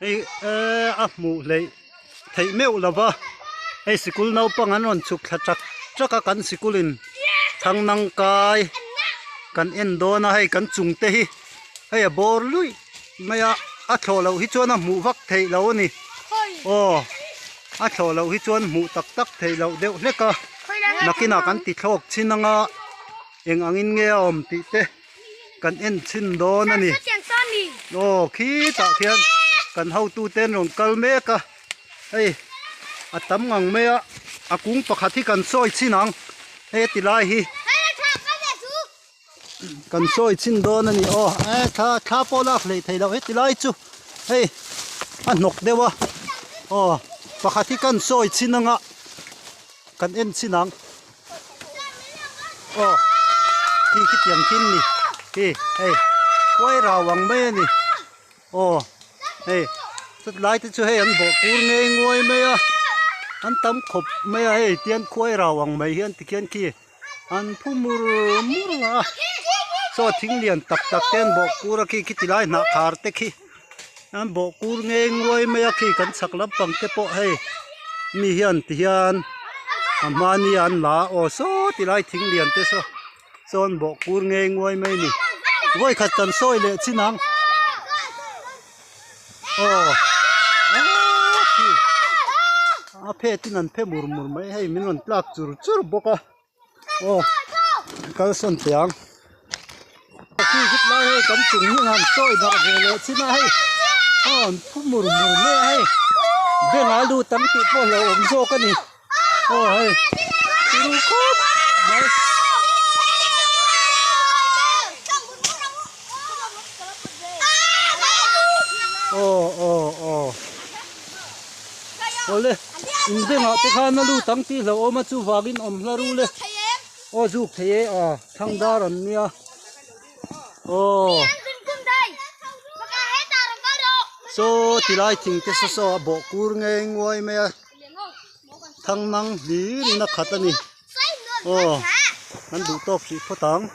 Hei eee a hmuh hleih theih meuh lo va hei sikul naupang an rawn chhuk thla chak chak a kan sikul in thlang nang kai kan en dawn a hei kan chung te hi hei a bawr luih mai a a thlawh loh hi chuan a hmuh vak theih loh a ni aw a thlawh loh hi chuan hmuh tak tak theih loh deuh hlek a nakinah kan ti thlawk chin anga eng angin nge a awm tih te. Kan en chhin dawn a ni. Aw khitah khian kan hotute an rawn kal mek a, hei a tam ngang mai a, a kung pakhat hi kan sawi chhin ang, hei ti lai hi kan sawi chhin dawn a ni aw e thla thla pawh lak hlei thei loh heti lai chu hei a hnawk deuh a aw pakhat hi kan sawi chhin anga kan en chhin ang. Aw khi khitiang thil ni khi hei khuai rau ang mai a ni aw hei chutlai te chu hei an bawh kur ngei nguai mai a an tam khawp mai a hei tian khuai rau ang mai hian tikhian khi an phu mur mur a saw thing lian tak tak te an bawh kur a khi khiti lai hnah khar te khi an bawh kur ngei nguai mai a khi kan chhak lampang te pawh hei mi hian ti hian a hmani an la aw saw ti lai thing lian te saw saw an bawh kur ngei nguai mai a ni vawi khat kan sawi leh chin ang aw khi a phet in an phe mur mur mai hei min rawn tlak chur chur bawk a. Aw kal sawn teh ang khi khit lai hei kan chung hi han sawi darh ve leh chin a hei aw an phu mur mur mai a hei bank ah lut ang tih pawh hlauh awm zawk a ni aw hei turu khawp mai. Aw aw aw awle in bengah te khan a lut ang tih hlauhawm a chuvangin awm hla rul e aw zuk thei e a thlang dar an nia aw saw tilai thing te saw saw a bawh kur ngei nguai mai a thang nang hlir in a khat a ni aw kan duh tawk hrih phawt ang.